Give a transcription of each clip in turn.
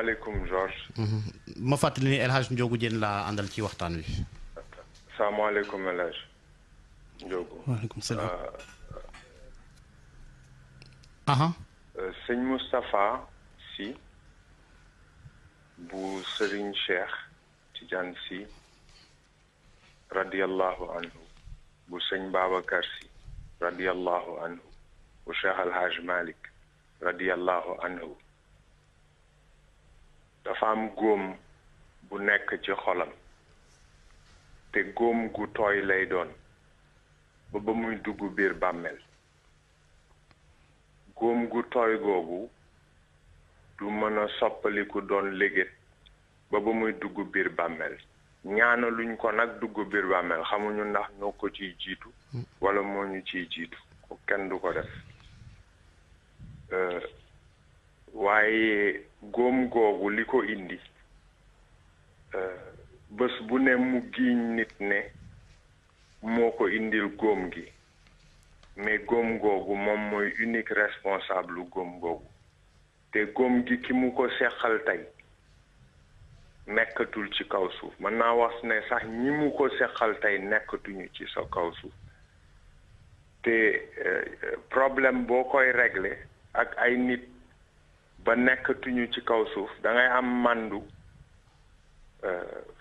salaamaaleykum Georges. ma fàttali ni El Hadj Ndiogou Diène laa àndal ci waxtaan wi. salaamaaleykum El Hadj Ndiogou. waaleykum salaam. sëñ Moustapha Sy bu Serigne Cheikh Tidiane Sy radiyallahu anhu bu sëñ Babacar Sy radiyallahu anhu bu Cheikh El Hadj Malick radiyallahu anhu dafa am góom bu nekk ci xolam te góom gu tooy lay doon ba muy dugg biir bàmmeel góom gu tooy googu du mën a soppaliku doon léget ba muy dugg biir bàmmeel ñaanaluñ ko nag dugg biir bàmmeel xamuñu ndax ñoo ko ciy jiitu wala moo ñu ciy jiitu ko kenn du ko def waaye góom googu li ko indi bés bu ne mu giiñ nit ne moo ko indil góom gi mais góom googu moom mooy unique responsable góom googu te góom gi ki mu ko seqal tey nekkatul ci kaw suuf mën naa wax ne sax ñi mu ko seqal tey nekkatuñu ci sa kaw suuf te problème boo koy régler ak ay nit ba nekkatuñu ci kaw suuf da ngay am màndu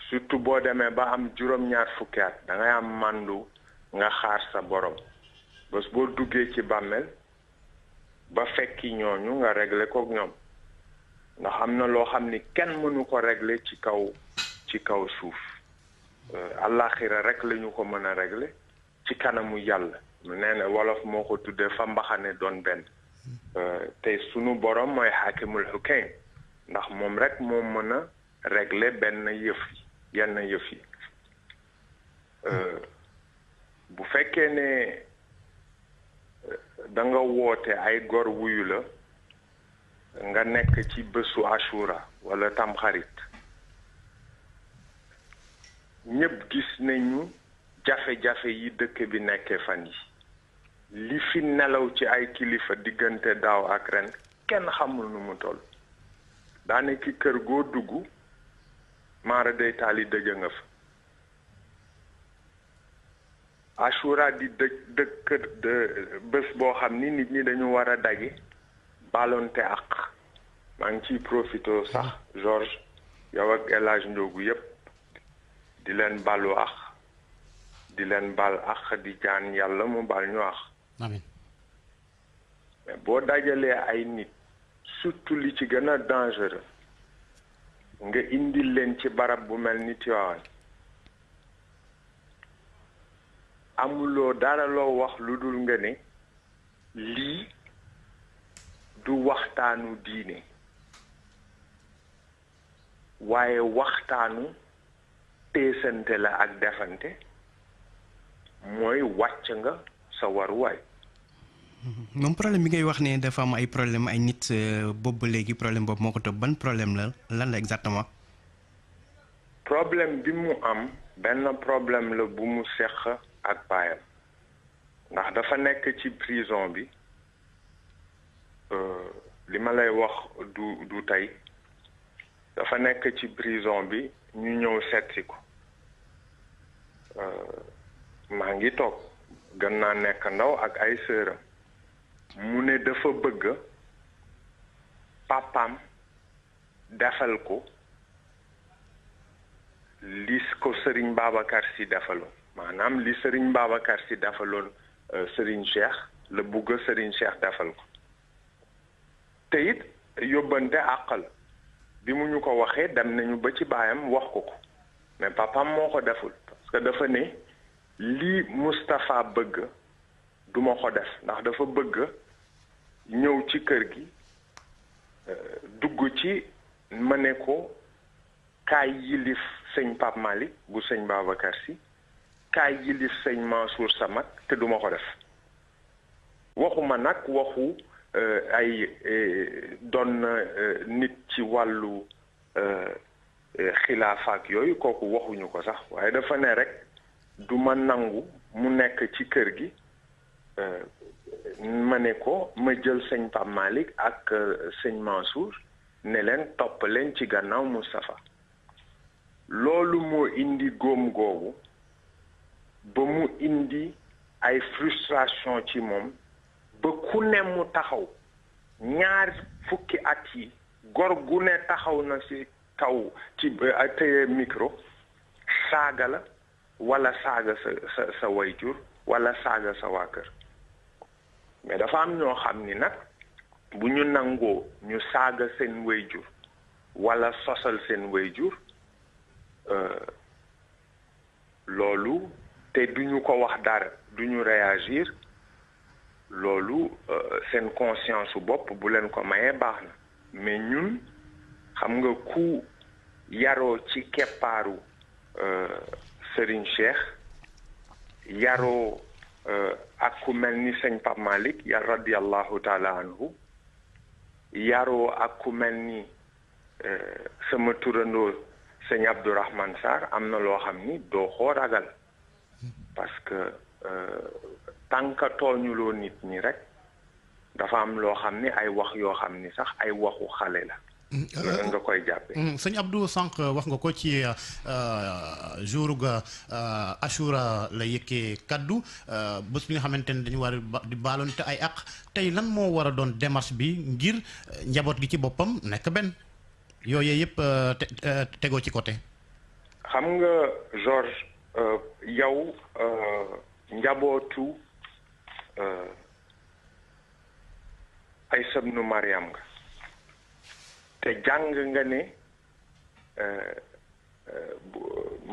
surtout boo demee ba am juróom-ñaar fukki at da ngay am màndu nga xaar sa borom bés boo duggee ci bàmmeel ba fekki ñooñu nga régler kook ñoom ndax am na loo xam ni kenn mënu ko régler ci kaw suuf àllaaxira rek lañu ko mën a régler ci kanamu yàlla nee na wolof moo ko tuddee fa mbaxane doon benn te sunu borom mooy xaakimul xukaym ndax moom rek moo mën a régler yenn yëf yi bu fekkee ne da nga woote ay gor wuyu la nga nekk ci bésu Ashura wala Tamxarit ñépp gis nañu jafe-jafe yi dëkk bi nekkee fan yi li fi nelaw ci ay kilifa diggante daaw ak ren kenn xamul nu mu toll daanaka kër goo dugg maara day taali dëgg nga fa Ashura di dëkk bés boo xam ni nit ñi dañu war a daje balonte ak maa ngi ciy profité sax Georges yow ak El Hadj Ndiogou yépp di leen balu ak di leen bal ak di jaan yàlla mu bal ñu ak amiin mais boo dajalee ay nit surtout li ci gën a dangereux nga indil leen ci barab bu mel ni Tiwaawan amuloo dara loo wax lu dul nga ne lii du waxtaanu diine waaye waxtaanu teesante la ak defante mooy wàcc nga sa waruwaay moom problème bi ngay wax ne dafa am ay problème ay nit boobu ba léegi problème boobu moo ko topp ban problème la lan la exactement problème bi mu am benn problème la bu mu seq ak baayam ndax dafa nekk ci prison bi li ma lay wax du tey dafa nekk ci prison bi ñu ñëw seetsi ko maa ngi toog gën naa nekk ndaw ak ay sëram mu ne dafa bëgg papaam defal ko li ko Serigne Babacar Sy defaloon maanaam li Serigne Babacar Sy defaloon Serigne Cheikh la bëgg Serigne Cheikh defal ko te it yóbbante àqal bi mu ñu ko waxee dem nañu ba ci baayam wax ko mais papaam moo ko deful parce que dafa ne lii Moustapha bëgg duma ko def ndax dafa bëgg ñëw ci kër gi dugg ci ma ne ko kaay yilif sëñ Pape Malick bu sëñ Babacar Sy kaay yilif sëñ Mansour sa mag te duma ko def waxuma nag waxu ay doon nit ci wàllu xilaafaak yooyu kooku waxuñu ko sax waaye dafa ne rek du ma nangu mu nekk ci kër gi ma ne ko ma jël sëñ Pape Malick ak sëñ Mansour ne leen topp leen ci gannaaw Moustapha loolu moo indi góom googu ba mu indi ay frustration ci moom ba ku ne mu taxaw ñaar fukki at yi gor gu ne taxaw na ci kaw ci téye micro saaga la wala saaga sa wayjur wala saaga sa waa kër mais dafa am ñoo xam ni nag bu ñu nangoo ñu saaga seen wayjur wala sosal seen wayjur loolu te duñu ko wax dara duñu réagir loolu seen conscience su bopp bu leen ko mayee baax na mais ñun xam nga ku yaroo ci keppaaru Serigne Cheikh yaroo ak ku mel ni sëñ Pape Malick ya radiyallahu taala anhu yaroo ak ku mel ni sama turandoo sëñ Abdourahmane Sarr am na loo xam ni doo xoo ragal parce que tànka tooñuloo nit ñi rek dafa am loo xam ni ay wax yoo xam ni sax ay waxu xale la nga koy jàppe sëñ Abdou sànq wax nga ko ci jour ga Ashura la yëkkee kaddu bés bi nga xamante ne dañu war di baalonte ay àq tey lan moo war a doon démarche bi ngir njaboot gi ci boppam nekk benn yooyu yëpp tegoo ci côté. xam nga Georges yow njabootu ay sëbnu Mariam nga te jàng nga ne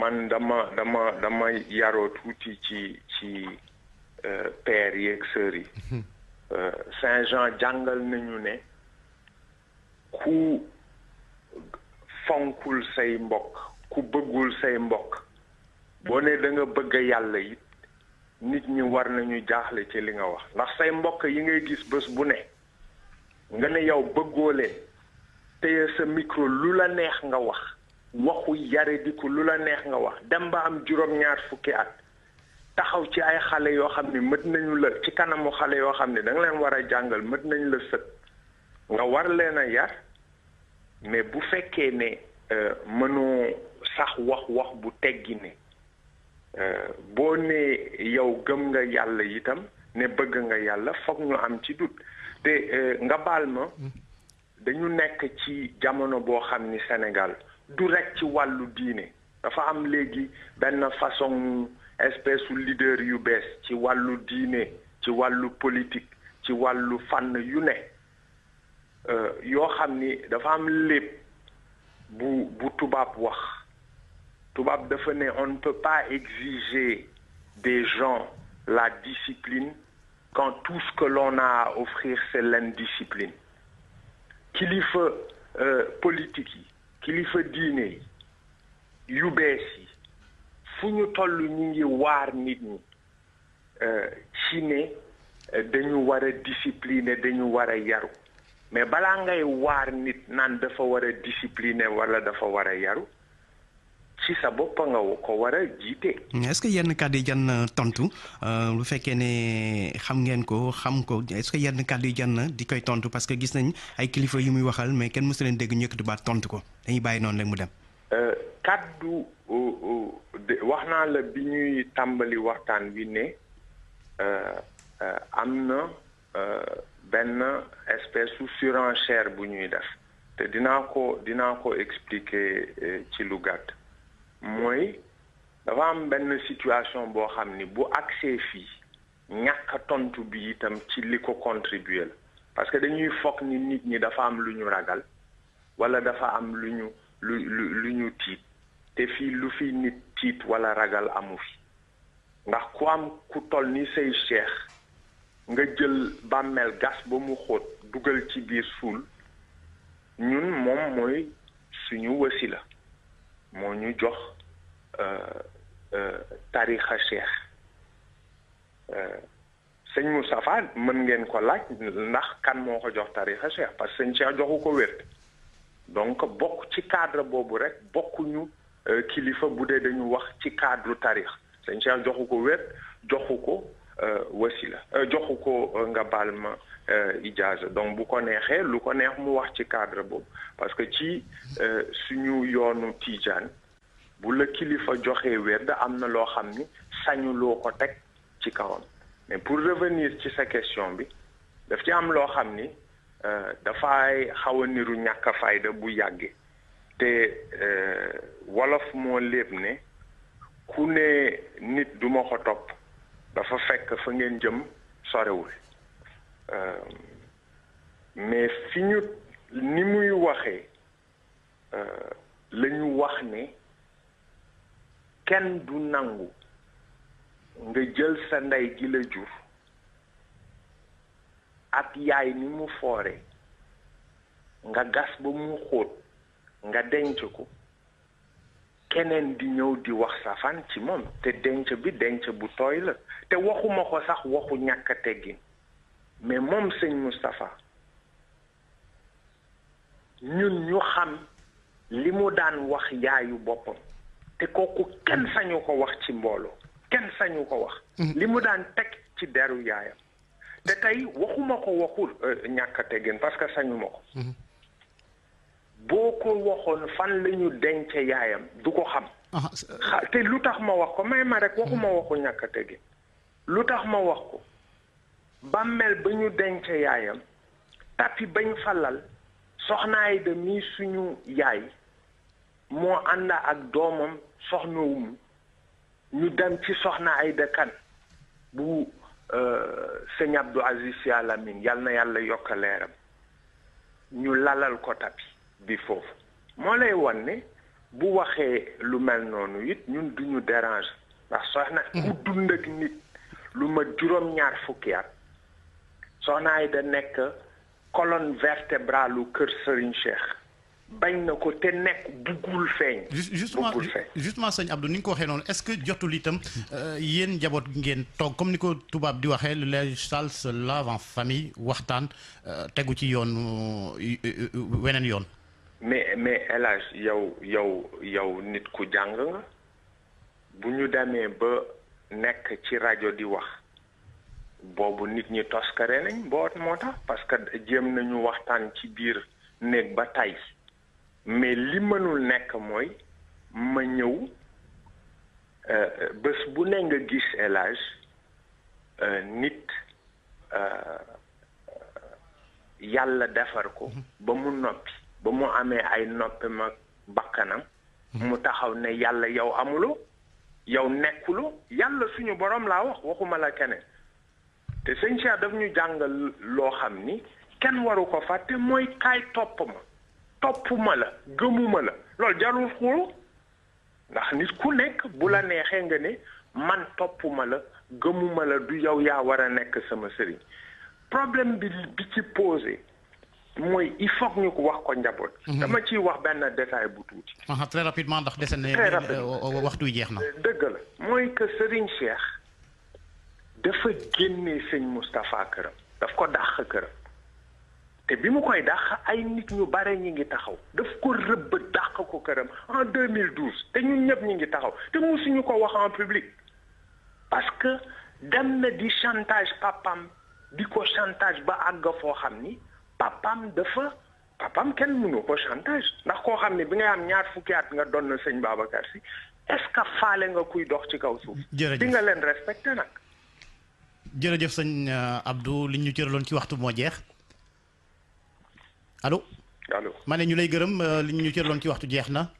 man dama yaroo tuuti ci père yeeg sœurs yi Saint Jean jàngal nañu ne ku fonkul say mbokk ku bëggul say mbokk boo ne da nga bëgg yàlla it nit ñi war nañu jaaxle ci li nga wax ndax say mbokk yi ngay gis bés bu ne nga ne yow bëggoo leen téye sa micro lu la neex nga wax waxu yare di ko lu la neex nga wax dem ba am juróom-ñaar fukki at taxaw ci ay xale yoo xam ne mët nañu la ci kanamu xale yoo xam ne da nga leen war a jàngal mët nañu la sët nga war leen a yar mais bu fekkee ne mënoo sax wax bu teggi ne boo ne yow gëm nga yàlla itam ne bëgg nga yàlla foog ñu am ci dut te nga baal ma dañu nekk ci jamono boo xam ni Sénégal du rek ci wàllu diine dafa am léegi benn façon espèce u leader yu bees ci wàllu diine ci wàllu politique ci wàllu fànn yu ne yoo xam ni dafa am lépp bu tubaab wax tubaab dafa ne on ne peut pas exiger des gens la discipline quand tout ce que l'on a à offrir c'est l'indiscipline kilifa politique yi kilifa diine yi yu bees yi fu ñu toll ñu ngi waar nit ñi ci ne dañu war a discipliner dañu war a yaru mais balaa ngay waar nit naan dafa war a discipliner wala dafa war a yaru ci sa bopp nga ko war a jiite. est-ce que yenn kàddu yi jan tontu lu fekkee ne xam ngeen ko xam ko est-ce que yenn kàddu yi jan di koy tontu parce que gis nañ ay kilifa yu muy waxal mais kenn mësu leen dégg ñu yëkkati baat tontu ko dañuy bàyyi noonu rek mu dem. kàddu wax naa la bi ñuy tàmbali waxtaan bi ne am na benn espèce de surenchère bu ñuy def te dinaa ko expliquer ci lu gàtt. mooy dafa am benn situation boo xam ni bu accès fii ñàkk tontu bi itam ci li ko contribuer la parce que dañuy foog ni nit ñi dafa am lu ñu ragal wala dafa am lu ñu tiit te fii lu fi nit tiit wala ragal amu fi ndax ku am ku toll ni say cheikh nga jël bàmmeel gas ba mu xóot dugal ci biir suul ñun moom mooy suñu wasila moo ñu jox tarixa cheikh sëñ Moustapha mën ngeen ko laaj ndax kan moo ko jox tarixa cheikh parce que sëñ Cheikh joxu ko wér donc bokk ci cadre boobu rek bokkuñu kilifa bu dee dañu wax ci cadre tarix sëñ Cheikh joxu ko wér joxu ko wasila joxu ko nga baal ma ijaaza donc bu ko neexee lu ko neex mu wax ci cadre boobu parce que ci suñu yoonu Tijaan bu la kilifa joxee werd am na loo xam ni sañuloo ko teg ci kawam mais pour revenir ci sa question bi daf ci am loo xam ni dafay xaw a niru ñàkk a fayda bu yàggee te wolof moo léeb ne ku ne nit duma ko topp dafa fekk fa ngeen jëm sorewul mais fi ñu ni muy waxee la ñu wax ne kenn du nangu nga jël sa ndey gi la jur ak yaay ni mu foore nga gas ba mu xóot nga denc ko keneen di ñëw di wax safaan ci moom te denc bi denc bu tooy la te waxuma ko sax waxu ñàkk a teggin mais moom sëñ Moustapha ñun ñu xam li mu daan wax yaayu boppam te kooku kenn sañu ko wax ci mbooloo kenn sañu ko wax li mu daan teg ci deru yaayam te tey waxuma ko waxul ñàkk a teggin parce que sañuma ko boo ko waxoon fan la ñu denc yaayam du ko xam te lu tax ma wax ko may ma rek waxuma waxu ñàkk a teggin lu tax ma wax ko bàmmeel ba ñu denc yaayam tapi bañ falal soxna Ayda mi suñu yaay moo ànd ak doomam soxna Umu ñu dem ci soxna Ayda Kan bu sëñ Abdou Aziz Sy Al Amine yal na yàlla yokk leeram ñu lalal ko tapi bi foofu moo lay wan ne bu waxee lu mel noonu it ñun duñu dérange ndax soxna ku dund ak nit lu ma juróom-ñaar fukki at soxna Ayda nekk colonne vertébrale lu kër Serigne Cheikh bañ na ko te nekk buggul feeñ. justement sëñ Abdou ni nga ko waxee noonu est-ce que jotul itam yéen njaboot ngeen toog comme ni ko tubaab di waxee le linge sale se lave en famille waxtaan tegu ci yoon weneen yoon. mais El Hadj yow nit ku jàng nga bu ñu demee ba nekk ci rajo di wax boobu nit ñi toskare nañ moo tax parce que jéem nañu waxtaan ci biir néeg ba tey mais li mënul nekk mooy ma ñëw bés bu ne nga gis El Hadj nit yàlla defar ko ba mu noppi ba mu amee ay noppi ma bakkanam mu taxaw ne yàlla yow amuloo yow nekkuloo yàlla suñu borom laa waxuma la keneen te sëñ Cheikh daf ñu jàngal loo xam ni kenn waru ko fàtte mooy kaay topp ma la gëmuma la loolu jarul xulu ndax nit ku nekk bu la neexee nga ne man toppuma la gëmuma la du yow yaa war a nekk sama sëriñ problème bi ci posé mooy il faut que ñu ko wax ko njaboot. dama ciy wax benn détail bu tuuti. très rapidement ndax dese na waxtu wi jeex na. dëgg la mooy que Serigne Cheikh dafa génnee sëñ Moustapha këram daf ko dàq këram te bi mu koy dàq ay nit ñu bare ñi ngi taxaw daf ko rëbb dàq ko këram en 2012 te ñun ñëpp ñi ngi taxaw te musuñu ko wax en public parce que dem na di chantage papam di ko chantage ba àgg foo xam ni papam kenn mënu ko chantage ndax koo xam ne bi ngay am ñaar fukki at nga doon na sëñ Babacar Sy est-ce que faale nga kuy dox ci kaw suuf. jërëjëf di nga leen respecté nag. jërëjëf sëñ Abdou li ñu cëraloon ci waxtu moo jeex allo. ma ne ñu lay gërëm li ñu cëraloon ci waxtu jeex na.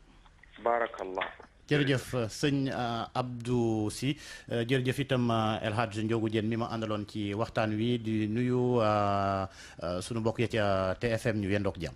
baarakallah. jërëjëf sëñ Abdou Sy jërëjëf itam El Hadj Ndiogou Diène mi ma àndaloon ci waxtaan wi di nuyu sunu mbokk ya ca TFM ñu yendook jàmm.